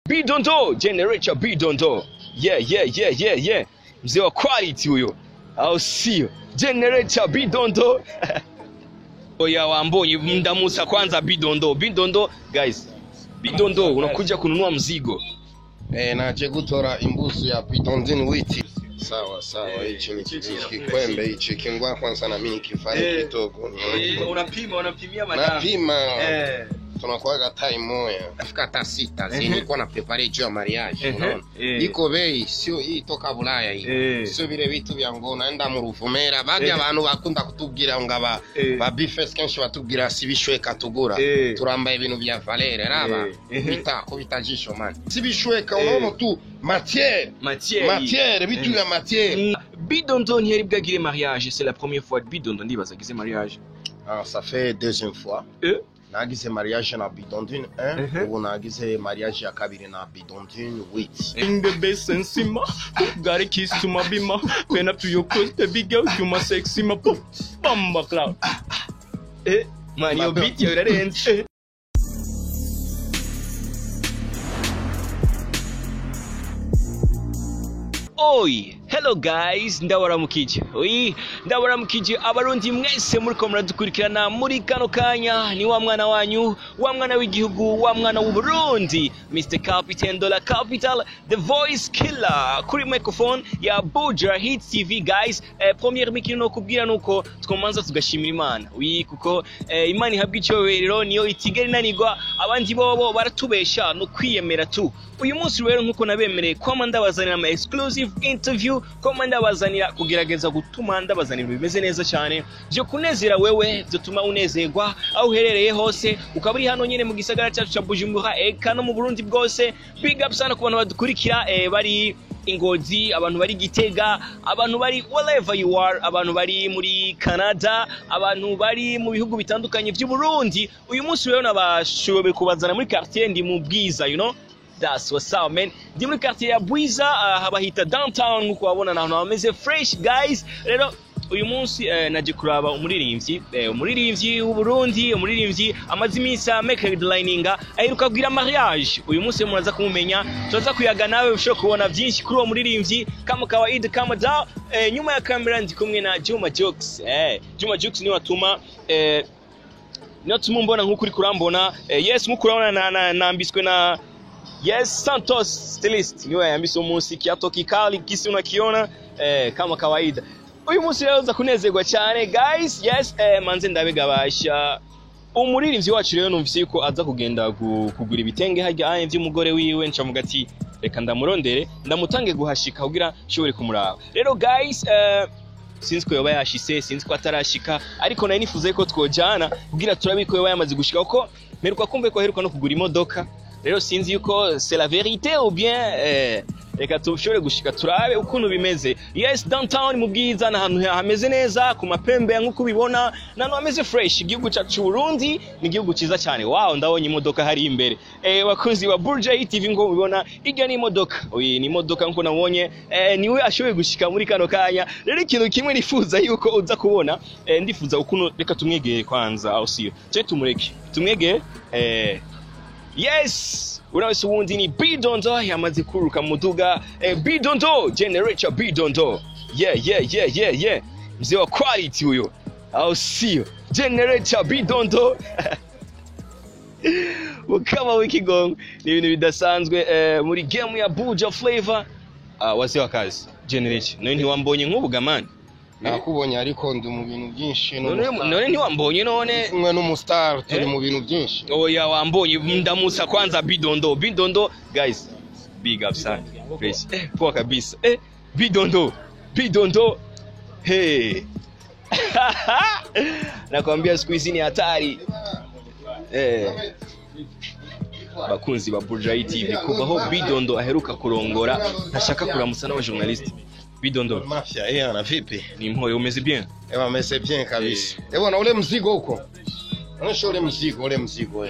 Bidondo generator Bidondo. Yeah, yeah, yeah, yeah, yeah. Mzee wa quality huyo, au sio? Generator Bidondo. Oya wambonye mdamusa kwanza Bidondo. Bidondo guys. Bidondo unakuja kununua mzigo. Naje gutora imbuzu ya Bidondini witi. Sawa sawa, hichi ni kikwembe hichi kingwa kwanza na mimi kifanye kidogo. Unapima, unampimia madam. Napima. Tunakuwaga time moya. Afika hata sita, nilikuwa na prepare juu ya mariage, unaona. Iko bei sio hii toka Bulaya hii. Sio vile vitu vya ngo naenda mu Ruvumera, baadhi abantu bakunda kutubwira ngo aba ba bifes kenshi batubwira si bishweka tugura. Turambaye ibintu vya Valere raba. Bita ko bitajisho man. Si bishweka unaona tu matière. Matière, vitu vya matière. Bidondo ntiyari bwagire mariage, c'est la première fois Bidondo ndibaza agize mariage. Ah, ça fait deuxième fois. Nagize mariage na Bidondine 1, ubu nagize mariage ya kabiri na Bidondine 8. In the bass and simmer, got a kiss to my bima. Pen up to your clothes, baby girl, you my sexy, my poof, bomba cloud. Man, iyo beat yawe irarenze. Oi, hello guys, ndabaramukije. Oi, ndabaramukije abarundi mwese muriko muradukurikirana muri kano kanya. Ni wa mwana wanyu, wa mwana w'igihugu, wa mwana w'Uburundi, Mr. Captain Dollar Capital, the voice killer, kuri microphone ya Buja Hit TV guys. Première mikino no kubwira nuko twomanza tugashimira Imana. Ui, kuko Imana ihabwa icyubahiro niyo itigera inanirwa, abandi bobo baratubesha no kwiyemera tu. Uyu munsi rero nkuko nabemereye kwama ndabazanira ama exclusive interview, kwama ndabazanira kugerageza gutuma ndabazanira bimeze neza cyane byo kunezera wewe, byotuma unezerwa aho uherereye hose, ukaba uri hano nyene mu gisagara cyacu ca Bujumbura eka no mu Burundi bwose. Big up sana ku bantu badukurikira bari Ingozi, abantu bari Gitega, abantu bari wherever you are, abantu bari muri Canada, abantu bari mu bihugu bitandukanye by'u Burundi. Uyu munsi rero nabashoboye kubazana muri quartier ndi mu Bwiza, you know. That's what's up man. Ndi muri quartier ya Bwiza, habahita downtown nkuko wabona nahantu hameze fresh guys. Rero uyu munsi naje kuraba umuririmbyi, umuririmbyi w'u Burundi, umuririmbyi amaze iminsi make headlininga, aheruka kugira mariage. Uyu munsi muraza kumumenya, turaza kuyaga nawe ushobora kubona byinshi kuri uwo muririmbyi kama kawaida kama da. Nyuma ya kamera ndi kumwe na Juma Jux. Juma Jux niwe atuma niwe atuma mbona nkuko uri kurambona. Yes, nkuko urabona nambiswe na Yes, Santos stylist niwe yambise umunsi kiato kikali kisi unakiona kama kawaida. Uyu munsi rero uza kunezerwa cyane guys. Yes, manze ndabigabasha. Umuririmbyi wacu rero numvise yuko aza kugenda kugura ibitenge harya aye by'umugore wiwe, ncamuga ati reka ndamurondere ndamutange guhashika kugira nshobore kumuraba. Rero guys, sinzi ko yoba yashise, sinzi ko atarashika, ariko nari nifuze ko twojana kugira turabe ko yoba yamaze gushika, kuko mperuka kumve ko aheruka no kugura imodoka. Rero sinzi yuko c'est la vérité ou bien reka tushobore gushika turabe ukuntu bimeze. Yes, downtown mu Bwiza na hantu hameze neza ku mapembe nkuko ubibona, na hantu hameze fresh. Igihugu cyacu Burundi ni igihugu cyiza cyane. Wow, ndabonye imodoka hari imbere. Bakunzi ba Buja TV ngo mubibona, irya ni imodoka. Oyi ni imodoka nkuko nabonye, niwe ashoboye gushika muri kano kanya. Rero ikintu kimwe nifuza yuko uza kubona, ndifuza ukuntu reka tumwegere kwanza, aho siyo. Cyo tumureke. Tumwegere. Yes, unawese wundi ni Bidondo yamaze kuruka muduga. Bidondo generator Bidondo. Yeah, yeah, yeah, yeah, yeah. Mzee wa quality huyo, au sio? Generator Bidondo. Ukama wiki gong ni ibintu bidasanzwe muri game ya Buja Flavor. Wazee wa kazi generator. None ntiwambonye nk'ubu gamani? Nakubonye ariko ndi mu bintu byinshi. None ntiwambonye none? Kumwe n'umustar turi mu bintu byinshi. Oya wambonye ndamusa kwanza Bidondo. Bidondo guys, big up sana. Fresh. Poa kabisa. Bidondo. Bidondo. Hey. Nakwambia siku hizi ni hatari. Bakunzi ba Buja TV kuvaho Bidondo aheruka kurongora ntashaka kuramutsa n'aba journalist. Bidondo. Mafia, ana vipi? Ni mhoyo, umeze bien? Meze bien kabisa. Bwana ule mzigo huko. Onyesha ule mzigo, ule mzigo.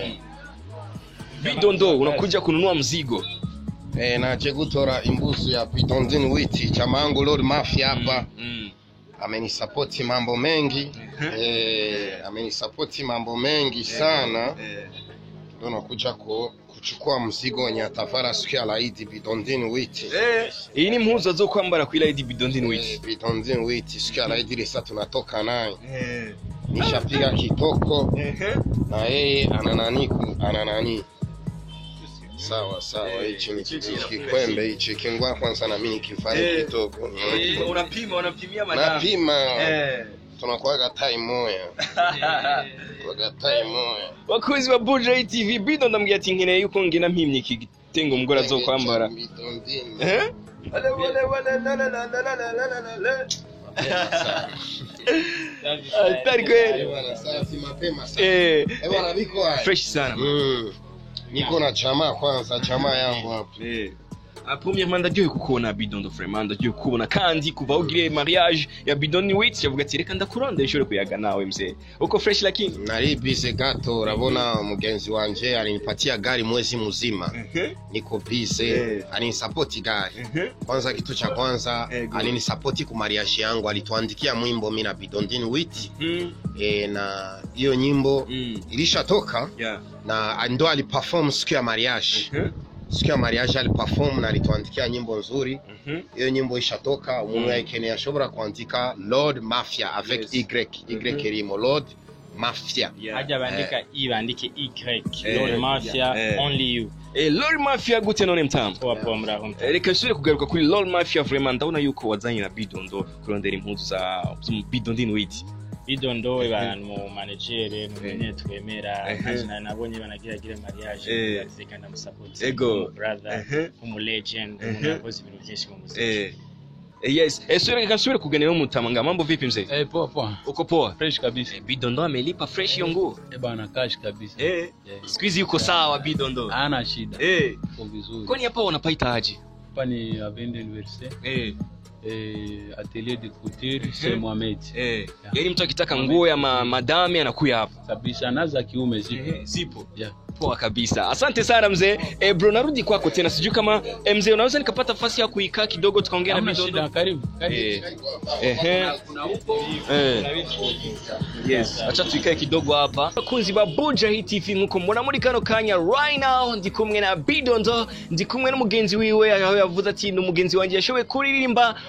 Bidondo unakuja kununua mzigo. Naje gutora imbuzu ya Bidondini witi chamangu Lord Mafia hapa. Amenisupport mambo mengi. Amenisupport mambo mengi sana. Ndio nakuja Kuchukua mzigo wenye atavara siku ya laidi Bidondini witi. Iyi ni impuzu zo kwambara kuri Lady Bidondini Eh, wiki. Bidondini witi siku ya laidi ile sasa tunatoka naye. Nishapiga kitoko na yeye ananani ananani. Sawa sawa, hichi ni kikwembe hichi kingwa kwanza na mimi nikifanya kitoko. Unapima, unapimia madam. Napima. Tunakuwaga tai moya. Tunakuwaga tai moya. Bakunzi ba Buja TV, Bido ndambwiye ati nkeneye yuko ngena mpimye iki gitenge umugore azokwambara. Bidondini. Eh? Wale wale wale la la la la la la la la. Hatari kweli. Bwana safi mapema sana. Eh bwana biko haya. Fresh sana. Niko na chama kwanza, chama yangu hapa. Premièrement ndaryohewe kukubona Bidondo, vraiment ndaryohewe kukubona kandi kuva aho ugiriye mariage ya Bidoni Wit yavuga ati reka ndakurondera nshobore kuyaga nawe mzee. Uko fresh lakini? Nari busy gato, urabona mugenzi wanje alinipatia gari mwezi mzima. Niko busy, alinisapoti gari. Kwanza kitu cha kwanza alinisapoti ku mariage yangu, alituandikia mwimbo mimi na Bidondini Wit. Na hiyo nyimbo ilishatoka na ndo aliperform siku ya mariage. Siku ya mariage aliperform na alituandikia nyimbo nzuri. Hiyo nyimbo ishatoka, umuntu yayikeneye ashobora kuandika Lord Mafia avec Y, Y irimo Lord Mafia. Hajya bandika i bandike y. Lord Mafia, only you. Lord Mafia gute none mtamu? Poa poa, muraho mtamu. Reka nsubire kugaruka kuri Lord Mafia, vraiment ndabona yuko wazanye na Bidondo kurondera impuzu za Bidondini Wit. Bidondo abantu mu managere mumenye twemera nanje nabonye banagira mariage reka ndamusupport. Brother, umu legend, umuntu yakoze ibintu byinshi mu muziki. Yes, reka nsubire kuganira n'umutama nga mambo vipi mzee? Poa poa. Uko poa? Fresh kabisa. Bidondo amelipa fresh hiyo nguo. Bana cash kabisa. Siku hizi yuko sawa Bidondo. Hana shida. Uko vizuri. Kwani hapa wanapaita aje? Hapa ni Avende Université. Atelier de couture c'est Mohamed. Yaani mtu akitaka nguo ya madame anakuya hapa. Kabisa, na za kiume zipo. Zipo. Poa kabisa. Asante sana mzee. Bro, narudi kwako tena. Sijui kama mzee unaweza nikapata nafasi ya kuikaa kidogo tukaongea na Bidondo. Karibu. Karibu. Kuna huko. Yes. Acha tuikae kidogo hapa. Bakunzi ba Buja Hit TV nkuko mbona muri kano kanya right now ndi kumwe na Bidondo, ndi kumwe n'umugenzi wiwe aho yavuze ati ni umugenzi wanje yashoboye kuririmba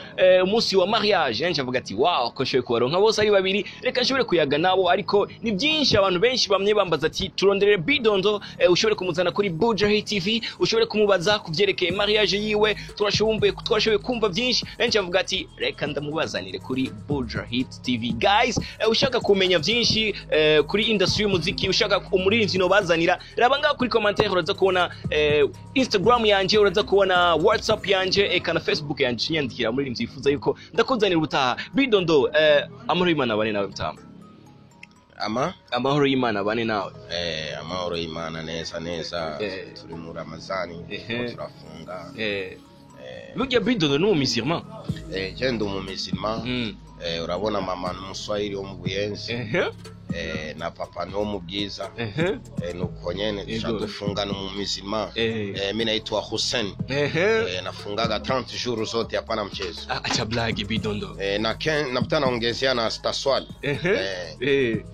umunsi wa mariage. Yanje avuga ati wow, ko nshoboye kubaronka bose ari babiri, reka nshobore kuyaga nabo. Ariko ni byinshi abantu benshi bamwe bambaza ati turonderere Bidondo, ushobore kumuzana kuri Buja Hit TV, ushobore kumubaza kuvyerekeye mariage yiwe, twashoboye kumva byinshi. Yanje avuga ati reka ndamubazanire kuri Buja Hit TV. Guys, ushaka kumenya byinshi kuri industry y'umuziki, ushaka umuririmbyi no bazanira, raba ngaho kuri commentaire uraza kubona Instagram yanje, uraza kubona WhatsApp yanje eka na Facebook yanje, nyandikira umuririmbyi yifuza yuko ndakuzanira ubutaha. Bidondo, amahoro y'Imana bane nawe mtamu. Amahoro y'Imana bane nawe. Amahoro y'Imana neza neza. Turi mu Ramazani, turafunga. Burya Bidondo ni umumusirman? Je ndi umumusirman. Urabona mama ni umuswahili wo mu Buyenzi. Na papa ni wo mu Bwiza. Nuko nyene tudufunga n'umumusirman. Mimi naitwa Hussein. Nafungaga 30 jours zote, hapana mchezo. Acha blague Bidondo. Na napita naongezea na staswali.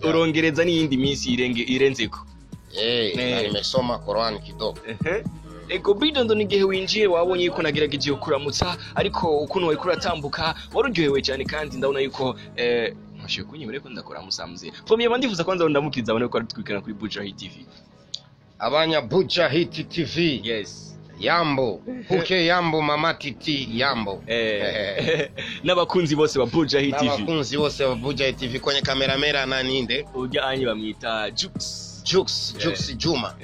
Urongereza n'iyindi minsi irenzeko. Na nimesoma Qur'an kidogo. Ego Bidondo, n'igihe winjiye wabonye yuko nagerageje kuramutsa, ariko ukuntu wariko uratambuka waruryohewe cyane, kandi ndabona yuko ntashoboye kunyemera ko ndakora mzee. Premièrement ndifuza kwanza ndamukiza abone ko ari twikana kuri Buja Hit TV. Abanya Buja Hit TV. Yes. Yambo. Uke yambo mama titi yambo. N'abakunzi bose ba Buja Hit TV. N'abakunzi bose ba Buja Hit TV kwenye kameramera nani nde? Ujya anyi bamwita Jux. Jux Juma.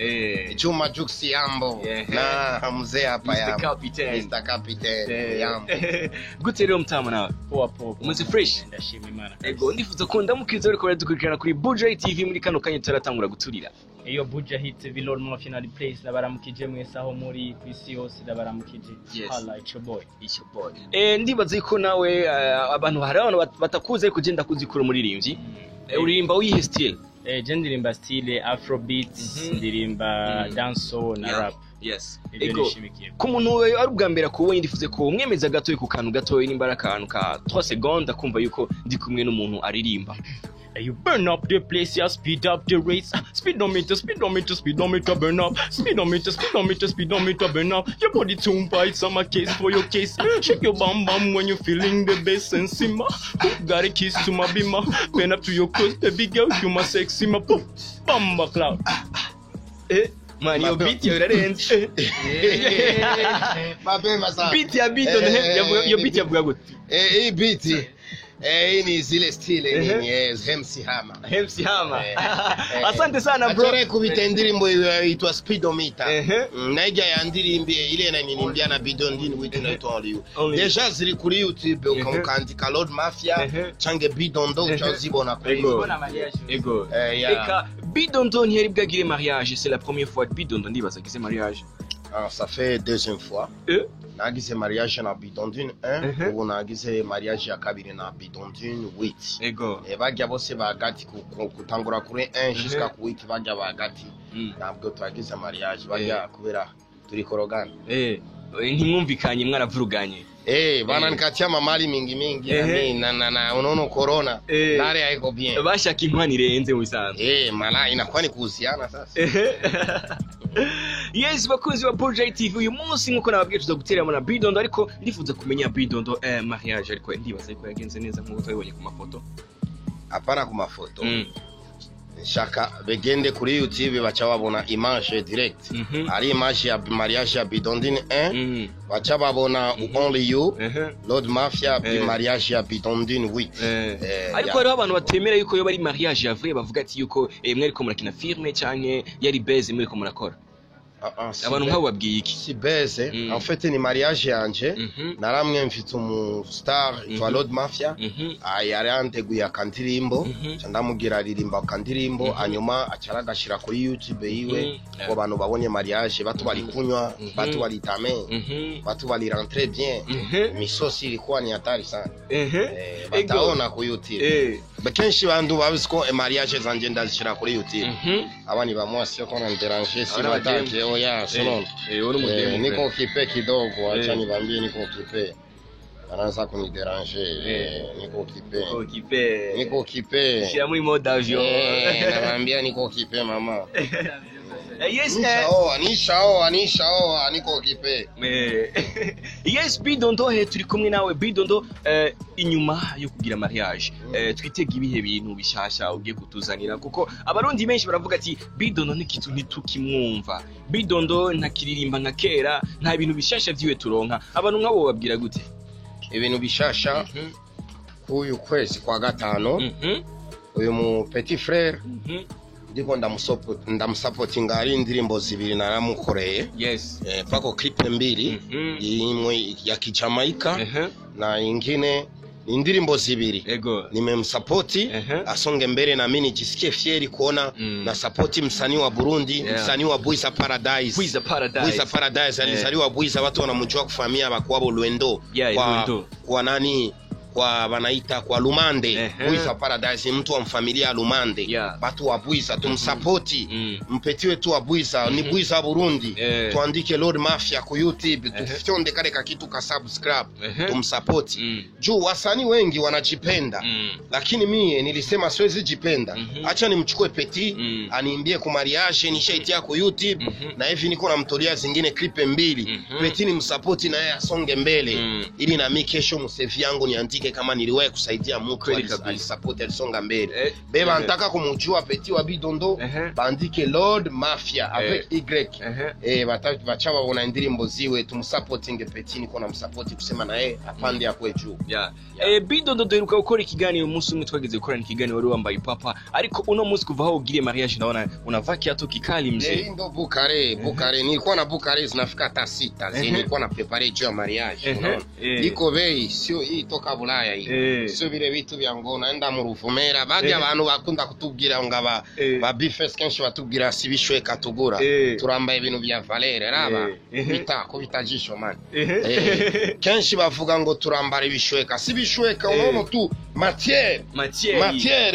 Juma Jux Yambo. Na mzee hapa Yambo. Mr. Captain Yambo. Gute rero mtama nawe? Poa poa. Umeze fresh? Ndashima Imana. Ego ndifuza ko ndamukiza ariko baradukurikirana kuri Buja Hit TV muri kano kanya turatangura guturira. Iyo Buja Hit TV Lord Mafia na place ndabaramukije mwese aho muri kwisi yose ndabaramukije. Hala it's your boy. It's your boy. Ndibaza ko nawe abantu hari abantu batakuze ariko je ndakuzikura umuririmbyi. Uririmba uyihe style? Je ndirimba style afrobeat, ndirimba dancehall na rap. Yes. Ego ku muntu ari ubwa mbere akubonye ndifuze ko umwemeza gatoyi ku kantu gatoyi nimba ari akantu ka 3 secondes akumva yuko ndi kumwe n'umuntu aririmba. You burn up the place, yeah, speed up the race. Speedometer, speedometer, speedometer, burn up. Speedometer, speedometer, speedometer, burn up. Your body too tight, I'm a case for your case. Shake your bam bam when you're feeling the bass and simmer. Got a kiss to my bimmer. Bend up to your clothes, baby girl, you my sexy, my poof. Bamba cloud. Man, iyo beat yawe irarenze. Mapema sana. Beat ya Bidondo, iyo beat yavuga gute? Hii beat hii ni zile style nini, MC Hammer. MC Hammer. Asante sana bro. Achore kubita indirimbo inaitwa Speedometer. Na ijya ya ndirimbo ile inaninimbia na Bidondini witu inaitwa Only You. Deja ziri kuri YouTube ukamukandika Lord Mafia change Bidondo uchazibona kuri. Ego. Eka Bidondo ntiyari bwagire mariage, c'est la première fois Bidondo ndibaza agize mariage. Ah, ça fait deuxième fois. Nagize mariage na Bidondine 1, ubu nagize mariage ya kabiri na Bidondine 8. Ego. Bajya bose bagati kutangura kuri 1 jusqu'à ku 8 bajya bagati. Ntabwo twagize mariage bajya kubera turi korogana. Ntimwumvikanye mwaravuruganye. Bana nikatia mamali mingi mingi na na na unaona corona nare haiko bien. Bashaka inkwani irenze mu bisanzwe. Mala inakuwa ni kuhusiana sasa. Yes, bakunzi wa Buja TV, uyu munsi nkuko nababwiye tuza guteramo na Bidondo, ariko ndifuza kumenya Bidondo mariage, ariko ndibaza yuko yagenze neza nkuko twabibonye ku mafoto. Hapana ku mafoto. Nshaka begende kuri YouTube baca babona image direct. Ari image ya mariage ya Bidondine 1, baca babona Only You, Lord Mafia mariage ya Bidondine 8. Ariko hariho abantu batemera yuko yo bari mariage ya vrai, bavuga ati yuko mwariko murakina filme canke yari base mwariko murakora. Abantu nk'abo babwiye iki? Si base, en fait ni mariage yanje, naramwe mfite umu star yitwa Lord Mafia, yari yanteguye akandirimbo, ndamubwira aririmba akandirimbo, hanyuma acara agashira kuri YouTube yiwe ngo abantu babone mariage, batu bari kunywa, batu bari tame, batu bari rentre bien, misosi ilikuwa ni hatari sana. Bataona ku YouTube. Kenshi bantu babizi ko mariage zanje ndazishira kuri YouTube. Abani bamwe sio ko nanderange si batake. Oya, sono. Niko occupé kidogo, acha niwaambie niko occupé. Anaanza kunideranger. Niko occupé. Occupé. Niko occupé. Shira muri mode avion. Nawaambia niko occupé mama. Yes, nishaoa niko occupé. Yes, Bidondo, turi kumwe nawe Bidondo, inyuma yo kugira mariage. Twitega ibihe bintu bishasha ugiye kutuzanira, kuko abarundi benshi baravuga ati Bidondo n'ikitu ntitukimwumva. Bidondo ntakiririmba nka kera, nta bintu bishasha vyiwe turonka. Abantu nk'abo babwira gute? Ibintu bishasha kuyu kwezi kwa gatano, uyu mu petit frère ndiko ndamusapotinga ari indirimbo zibiri naramukoreye. Yes. Pako clip mbili, imwe ya Kijamaika na ingine ni indirimbo zibiri. Nimemsapoti asonge mbele na mimi nijisikie fieri kuona na sapoti msanii wa Burundi, msanii wa Buiza Paradise. Buiza Paradise. Buiza Paradise alizaliwa Buiza, watu wanamjua kufahamia bakwabo Lwendo. Kwa nani? Kwa wanaita kwa Lumande. Buiza Paradise mtu wa mfamilia Lumande. Watu wa Buiza tumsapoti. Mpetiwe tu wa Buiza, ni Buiza Burundi. Tuandike Lord Mafia ku YouTube, tufyonde kale ka kitu ka subscribe, tumsapoti. Juu wasanii wengi wanajipenda. Lakini mie nilisema siwezi jipenda. Acha nimchukue Petit, aniimbie ku mariage nishaitia ku YouTube, na hivi niko namtolea zingine clip mbili. Petit nimsapoti na yeye asonge mbele. Ili na mimi kesho msevi yangu niandike kama niliwahi kusaidia mtu alisupport alisonga mbele. Beba nataka kumjua Petit wa Bidondo, bandike Lord Mafia avec Y. Bacha babona indirimbo ziwe tumusupporting Petit, niko namsupport kusema na yeye apande yakwe juu. Bidondo duheruka gukora ikiganiro umunsi umwe twageze gukorana ikiganiro wari wambaye papa, ariko uno munsi kuva aho ugiriye mariage naona unavaa kiatu kikali mzee. Ndo Bukare nilikuwa na Bukare zinafika hata 6 nilikuwa na prepare juu ya mariage, unaona. Iko bei sio hii toka Bulaya hii. Sio vile vitu vya ngo naenda mu Ruvumera bajya abantu bakunda kutubwira ngo ba bifes kenshi batubwira si bishweka tugura. Turambaye ibintu bya Valere raba kubita jisho man. Kenshi bavuga ngo turambara ibishweka, si bishweka, unaona tu matière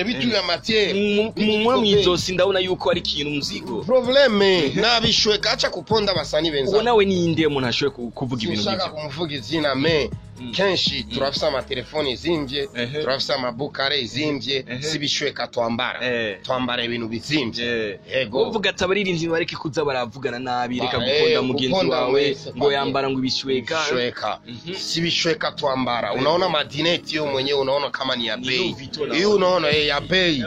vitu vya matière. Mumwe mwizosi ndabona yuko ari kintu mzigo. Probleme nabishweka acha kuponda basani benza. Uwo nawe ni inde umuntu ashoye kuvuga ibintu nk'ivyo? Sinshaka kumuvuga izina me Kenshi turafise amatelefoni izimvye, turafise amabukare izimvye, si bishweka twambara, twambara ibintu bizimvye. Yego. Uvuga ati abaririmbyi bareke kuza baravugana nabi, reka guponda mugenzi kuponda wawe wese, ngo yambara ngo ibishweka. Bishweka, si bishweka twambara. Unaona madineti yo mwenyewe, unaona kama ni ya bei. Louis Vuitton. Hii unaona ya bei,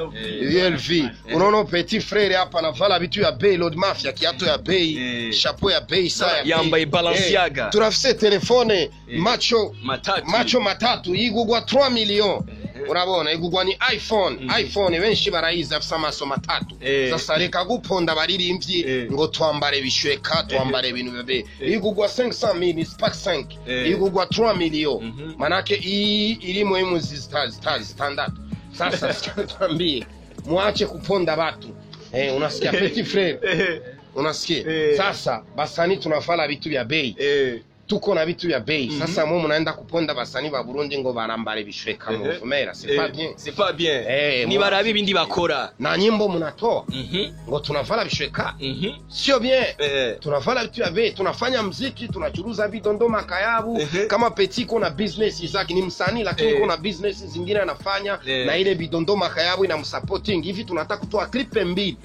LV. Unaona petit frere hapa anavala vitu ya bei, Lord Mafia, kiato ya bei, chapeau ya bei, saa ya bei. Yambaye Balenciaga. Turafise telefone macho Matatu. Macho matatu igugwa 3 million. Urabona igugwa ni iPhone. iPhone benshi barayizi, afise amaso matatu. Sasa reka guponda abaririmbyi ngo twambare bishweka, twambare ibintu bebe. Igugwa 500 mille Spark 5, igugwa 3 million. Manake iyi irimo imuzi zitandatu. Sasa sikia twambie, muache kuponda watu. Unasikia petit frere? Unasikia? Sasa basani tunafala vitu vya bei, tuko na vitu vya bei. Sasa mwe munaenda kuponda basani ba Burundi ngo barambare bishweka mu Ruvumera, c'est pas bien. C'est pas bien. Nibarabe ibindi bakora. Na nyimbo munatoa ngo tunavala bishweka, sio bien. Tunavala vitu vya bei, tunafanya mziki, tunachuruza vidondo makayabu. Kama Petit kuna business zake, ni msanii lakini kuna business zingine anafanya, na ile bidondo makayabu inamsupporting. Hivi tunataka kutoa clip mbili.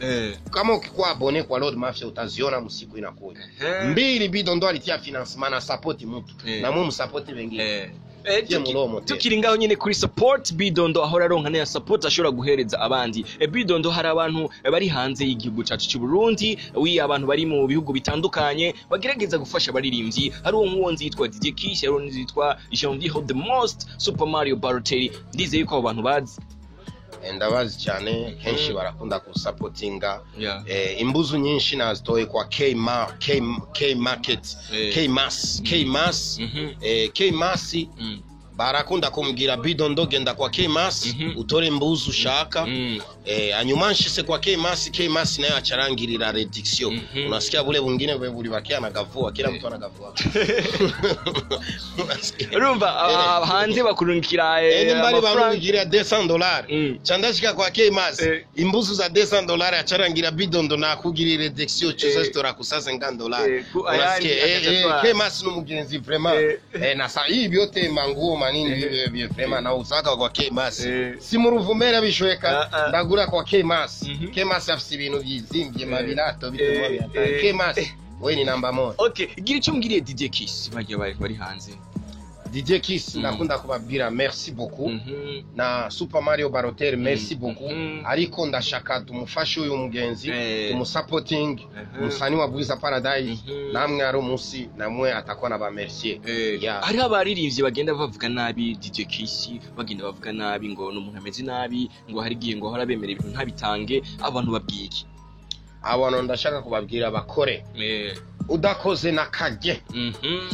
Kama ukikuwa abone kwa Lord Mafia utaziona msiku inakuja. Mbili bidondo alitia financement na support mtu, na mwe msupport wengine. Tie mulomo te. Tukiri ngaho nyine kuri support, Bidondo ahora aronka naya support ashobora guhereza abandi. Bidondo, hari abantu bari hanze y'igihugu cacu cy'u Burundi, wi abantu bari mu bihugu bitandukanye bagerageza gufasha abaririmbyi. Hari uwo nk'uwo nzi yitwa DJ Kish, hari uwo nzi yitwa Jean Hold the Most, Super Mario Balotelli. Ndizeye yuko abo bantu bazi. Ndabazi cyane, kenshi barakunda kusapotinga. Yeah. Imbuzu nyinshi nazitoye kwa K Ma, K, K Market, K Mass, K Mass, K Mass. Barakunda kumbwira Bidondo genda kwa K Mass utore imbuzu ushaka. Hanyuma nshise kwa K Mass, K Mass nayo acharangirira réduction. Unasikia bule bungine bwe bulibakia anagavua, kila mtu anagavua. Unasikia? Urumva hanze bakurungikira Nimbali amafaranga. barungira $200. Chandashika kwa K Mass, imbuzu za $200 acharangira Bidondo nakugirira réduction cyose zitora ku $50. Ayandi Unasikia? akacatwara. K Mass n'umugenzi vraiment. Na sa hii byote manguo manini bibyo vraiment na usaka kwa K Mass. Si mu Ruvumera bishweka, Ah, ah. ndagura kwa K Mass. K Mass afise ibintu byizimbye, mabilato bituma byataye. K Mass we ni namba moja. Okay, gira icyo mbwiriye DJ Kiss bagiye bari hanze. DJ Kiss, ndakunda kubabwira merci beaucoup, na Super Mario Balotelli, merci beaucoup. Ariko ndashaka tumufashe uyu mugenzi, tumusapoting, umusani wa Bwiza Paradise. Namwe ari umunsi namwe atakuwa na ba merci. Yeah. Hariho abaririmbyi bagenda bavuga nabi DJ Kiss, bagenda bavuga nabi ngo ni umuntu ameze nabi, ngo hari igihe ngo ahora bemera ibintu ntabitange. Abantu babwiye iki? Abantu ndashaka kubabwira bakore, udakoze na kage,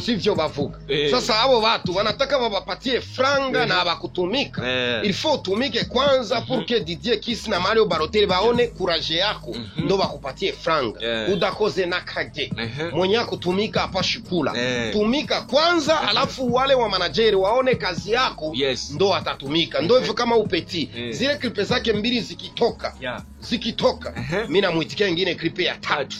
sivyo bavuga? Sasa abo batu wanataka wabapatie franga na abakutumika. Il faut utumike kwanza pour que Didier Kiss na Mario Balotelli baone courage yako, ndo bakupatie franga. Udakoze na kage. Mwenye kutumika apashi kula. Tumika kwanza, alafu wale wa manajeri waone kazi yako, ndo atatumika. Ndo hivyo kama upeti zile clip zake mbili zikitoka, zikitoka, mi namwitikia ingine clip ya tatu.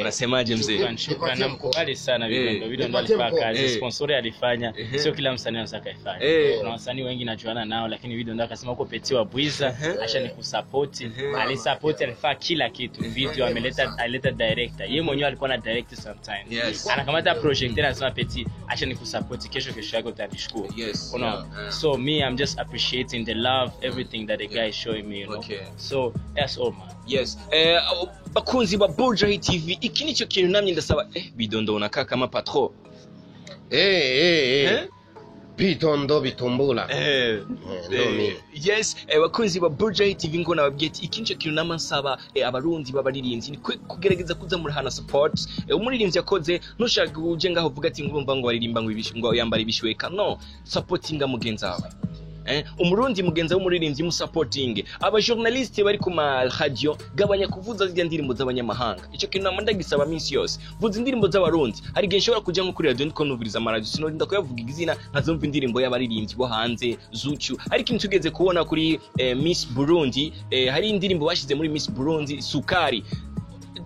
Unasemaje mzee? Shukran, shukran, namkubali sana Bidondo. Bidondo Nipatie alifanya mkono. kazi, sponsor alifanya, sio kila msanii anaweza kaifanya. Kuna wasanii wengi najuana nao, lakini Bidondo akasema uko Petit wa Bwiza, acha nikusupport. Alisupport, alifanya kila kitu. Video ameleta, alileta director. Yeye mwenyewe alikuwa na direct sometimes. Anakamata project anasema Petit, acha nikusupport, kesho kesho yako utanishukuru. Unaona? So me, I'm just appreciating the love, everything that the guy is showing me. So that's all, man. Yes. Bakunzi ba Buja TV, iki nicyo kintu namye ndasaba. Bidondo unakaa kama patro. Eh. Bidondo bitumbula. Ndo mimi. Yes, bakunzi ba Buja TV, ngo nababwiye ati iki nicyo kintu nama nsaba abarundi b'abaririmbyi ni kugerageza kuza murahana support. Umuririmbyi yakoze, ntushaka uje ngaho uvuga ati ngurumva ngo aririmba ngo ngo yambara ibishweka. No, supportinga mugenzi wawe. Umurundi mugenzi w'umuririmbyi musapotinge. Aba journaliste bari ku ma radio, gabanya kuvuza zirya ndirimbo z'abanyamahanga. Icyo kintu nama ndagisaba minsi yose, vuza indirimbo z'abarundi. Hari igihe nshobora kuja nko kuri radio ndiko numviriza amaradio, sinorinda kuyavuga izina, nkazumva indirimbo y'abaririmbyi bo hanze Zuchu. Hari ikintu tugeze kubona kuri Miss Burundi, hari indirimbo bashize muri Miss Burundi, Sukari.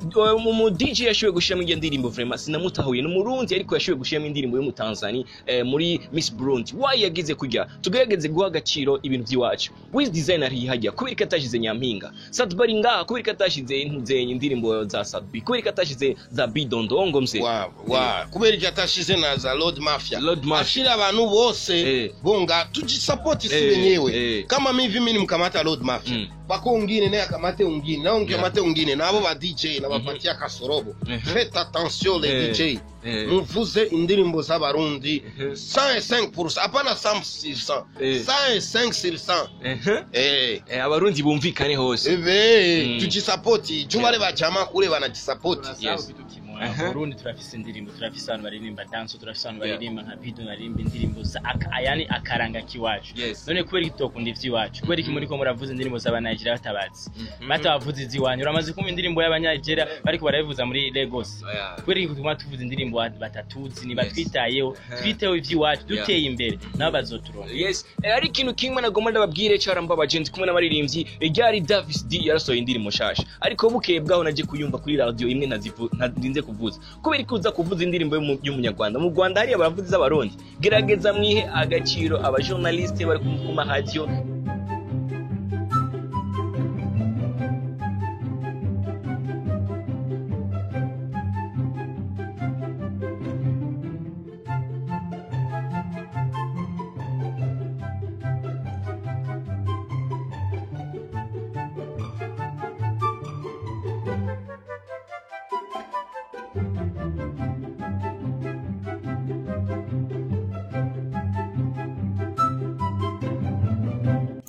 Mu DJ yashoboye gushiramo iyo ndirimbo, vraiment sinamutahuye, ni umurundi ariko yashoboye gushiramo indirimbo yo mu Tanzania muri Miss Burundi. Why yagize kujya? Tugerageze guha agaciro ibintu by'iwacu. Wiz Designer hajya, kubera ko atashize Nyampinga. Sat-B ari ngaha, kubera ko atashize intuzenye indirimbo za Sat-B, kubera ko atashize za Bidondongo mzee? Wa kubera icyo atashize na za Lord Mafia? Lord Mafia. Ashira abantu bose bonga tujisapoti si wenyewe. Kama mivi mimi nimkamata Lord Mafia, pako ungine naye akamate ungine na ungemate ungine nabo ba DJ nabapatia kasorobo. Faites attention les DJ, muvuze indirimbo z'abarundi 105%, hapana 100 sur 100, 105 sur 100. Abarundi bumvikane hose. Ebe tujisapoti juu wale bajama kule wanajisapoti. Tunasahau kitu kimoja. Burundi turafise indirimbo, turafise abantu baririmba dance, turafise abantu baririmba nka Bido, baririmba indirimbo za yani akaranga kiwacu. None kubera iki tutokunda ivy'iwacu? Kubera iki muriko muravuza indirimbo z'abanigeria batabazi, batabavuza iz'iwanyu? Uramaze kumva indirimbo y'abanigeria bariko barabivuza muri Lagos? Kubera iki tuguma tuvuza indirimbo batatuzi? Nibatwitayeho, twiteho ivy'iwacu, duteye imbere nabo bazoturonka. Yes, ari ikintu kimwe nagomba ndababwire cyarambabaje ndi kumwe n'abaririmbyi. Ryari Davis D yarasohoye indirimbo nshasha, ariko bukeye bwaho naje kuyumva kuri radio imwe ntarinze kuvuza. Kubera ko uza kuvuza indirimbo y'umunyarwanda mu Rwanda, hariya baravuza iz'abarundi. Gerageza mwihe agaciro abajournaliste bari ku maradiyo.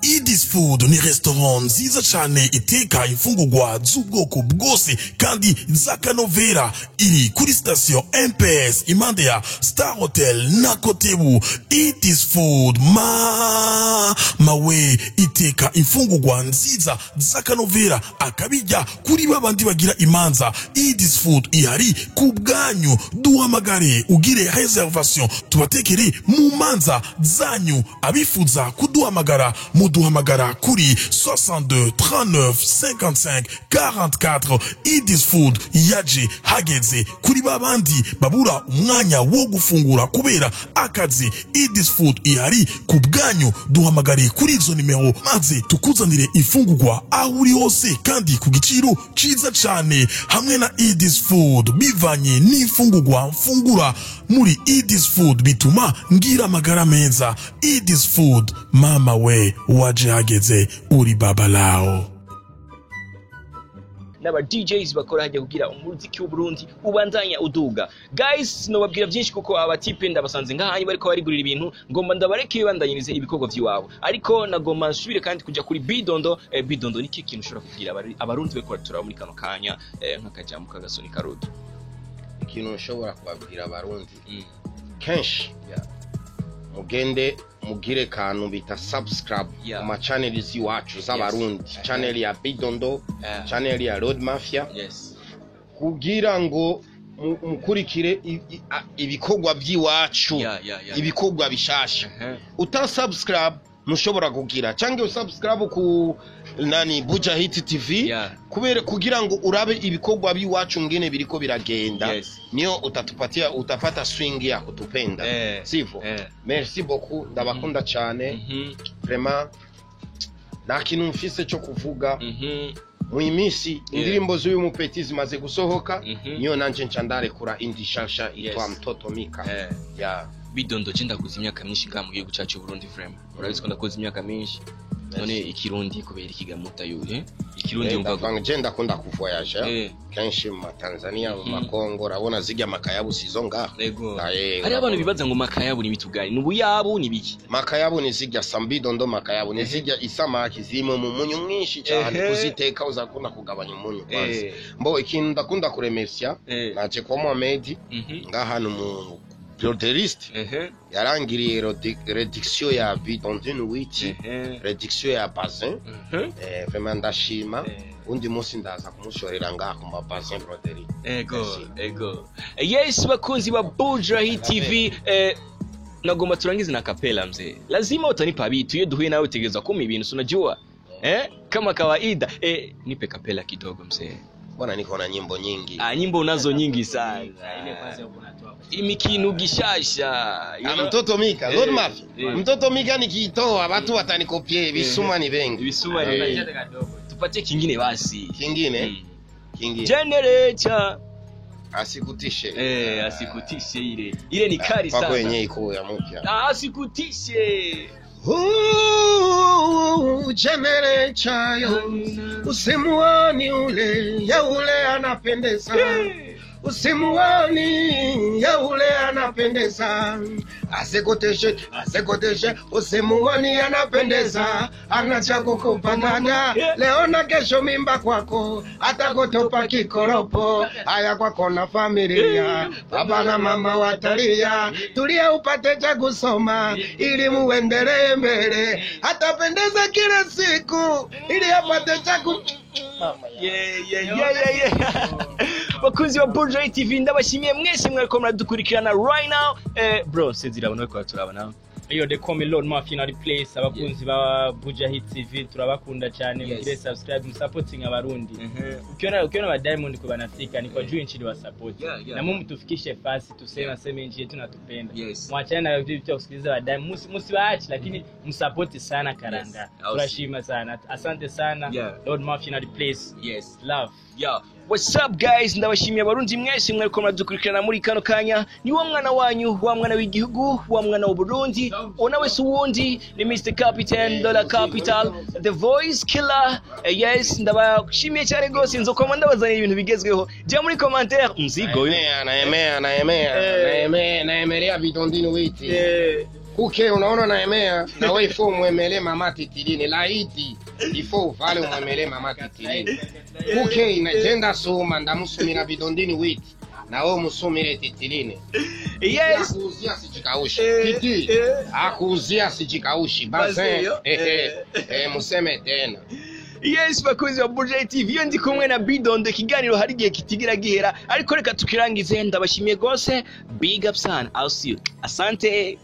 Idis Food ni restaurant nziza cyane iteka imfungurwa z'ubwoko bwose kandi z'akanovera. Iri kuri station MPS, impande ya Star Hotel na Kotebu. Idis Food ma mawe iteka imfungurwa nziza z'akanovera, akabijya kuri babandi bagira imanza. Idis Food ihari ku bwanyu. Duhamagare ugire reservation, tubatekere mu manza zanyu. Abifuza kuduhamagara, muduhamagara kuri 62 39 55 44. Idis Food yaje hageze kuri babandi babura umwanya wo gufungura kubera akazi. Idis Food ihari ku bwanyu. Duhamagare kuri izo nimero maze tukuzanire ifungurwa aho uri hose kandi ku giciro ciza cyane. Hamwe na Idis Food, bivanye n'ifungurwa mfungura muri Idis Food bituma ngira amagara meza. Idis Food, mama we, waje hageze, uri baba lao. N'aba DJs bakora hajya kugira umuziki w'Uburundi ubandanya uduga. Guys, nobabwira byinshi kuko abatipe ndabasanze ngahanyu bariko barigurira ibintu, ngomba ndabareke bibandanyirize ibikorwa by'iwabo, ariko nagomba nsubire kandi kujya kuri Bidondo. Bidondo, ni kintu ushobora kubwira abarundi bariko baraturaba muri kano kanya, nk'akajambo k'agasoni karudo? Ikintu nshobora kubabwira abarundi kenshi, mugende mugire kantu bita subscribe ku ma channels iwacu z'abarundi, channel ya Bidondo, channel ya Road Mafia, kugira ngo mukurikire ibikorwa by'iwacu, ibikorwa bishasha. Uta subscribe mushobora kugira cyangwa usubscribe ku nani, Buja Hit TV, kubera kugira ngo urabe ibikorwa by'iwacu ngene biriko biragenda. Niyo utatupatia, utapata swing ya kutupenda, sivyo? Merci beaucoup, ndabakunda cyane. Vraiment nta kintu mfise cyo kuvuga. Mu minsi indirimbo z'uyu mupeti zimaze gusohoka, niyo nanje nca ndarekura indi shasha itwa Mtoto Mika. Yeah. Bidondo, je ndakuze imyaka myinshi ngaha mu gihugu cyacu Burundi, vraiment urabizi ko ndakuze imyaka myinshi. None ikirundi kubera ikigamuta yuye ikirundi wumva Ndavanga, je ndakunda kuvoyager kenshi mu Tanzania, mu Makongo, urabona zirya makayabu sizo ngaho. Ego. Ah, Hari abantu bibaza ngo makayabu ni mitugari, ni ubuyabu, ni biki? Makayabu ni zirya sambidondo, makayabu ni zirya isamaki zirimo mu munyu mwinshi cyane. Kuziteka uzakunda kugabanya umunyu kwanza. Mbo ikintu ndakunda kuremercia, naje kwa Mohamed ngaha ni umu broderiste, yarangiriye réduction ya bidondine witi, réduction ya bazin. Vraiment ndashima. Undi munsi ndaza kumushorera ngaha ku mabazin broderie. Ego. Merci. Ego, yes, bakunzi ba Buja Hit TV, nagomba turangize na kapela mzee. Lazima utanipa vitu iyo duhuye nawe, utegerezwa kumpa ibintu, si unajua, kama kawaida. Nipe kapela kidogo mzee. Bwana, niko na nyimbo nyingi. Ah, nyimbo unazo nyingi sana. Ile kwanza huko natoa. Imikintu gishasha. You Ah, know? mtoto Mika, Lord Mafia. eh. Mtoto Mika nikiitoa watu watanikopie, visuma ni vengi. Visuma ni vengi. Tupatie kingine basi. Kingine, Mm. kingine. Generator. Asikutishe. Eh, asikutishe ile. Ile ni kali Kwako sana. yenyewe iko ya mpya. Ah, asikutishe. Ooh, generator yo. Usimuoni ule, ya ule anapendeza. Usimuoni ya ule anapendeza. Asikuteshe, asikuteshe, usimuoni anapendeza. Anacha kukupa dada, leo na kesho mimba kwako, atakutupa kikoropo. Haya kwako na familia, baba na mama watalia. Tulia upate cha kusoma, ili muendelee mbele. Atapendeza kila siku, ili apate cha ku... Yeah, yeah, yeah, yeah, yeah. Bakunzi ba Buja TV, ndabashimiye mwese mwariko muradukurikirana right now. Eh, bro, sezira abantu bariko baraturaba nawe. Iyo they call me Lord Mafia in the place. Abakunzi ba Buja Hit TV turabakunda cyane. Yes. Mugire subscribe, msupporting abarundi. Ukiona ba Diamond kwa banafika ni kwa juu nchi wa support. Yeah, yeah. Na mumu tufikishe fasi tuseme sema nchi yetu natupenda. Yes. Mwachane na vitu vya kusikiliza ba Diamond. Msiwaache lakini msupport sana Karanga. Yes. Au Tunashima sana. Asante sana. Yeah. Lord Mafia in the place. Yes. Love. Yo, what's up guys? Ndabashimiye abarundi mwese mwariko muradukurikirana muri kano kanya. Ni wa mwana wanyu, wa mwana w'igihugu, wa mwana w'Uburundi, ona wese uwundi ni Mr Captain Dollar Capital, the voice killer. Yes, ndabashimiye cyane gose, nzokoma ndabazanira ibintu bigezweho. Jya muri commentaire mzigo yo. Naemea, naemea, naemea, naemea, naemelea vidondini witi. Kuke unaona naemea na wewe ifo umwemelee mama titilini laiti ifo uvale umwemelee mama titilini. Kuke inajenda suma ndamusumira vidondini witi na wewe musumire titilini. Yes. Akuuzia sijikaushi. Eh, Titi. eh. Akuuzia sijikaushi. Bazin, Bazin. yo. Eh, eh, Eh. eh, museme tena. Yes, bakunzi ba Buja TV, iyo ndi kumwe na Bidondo, ikiganiro hari igihe kitigira gihera, ariko reka tukirangize. Ndabashimiye gose, big up sana, I'll see you, asante.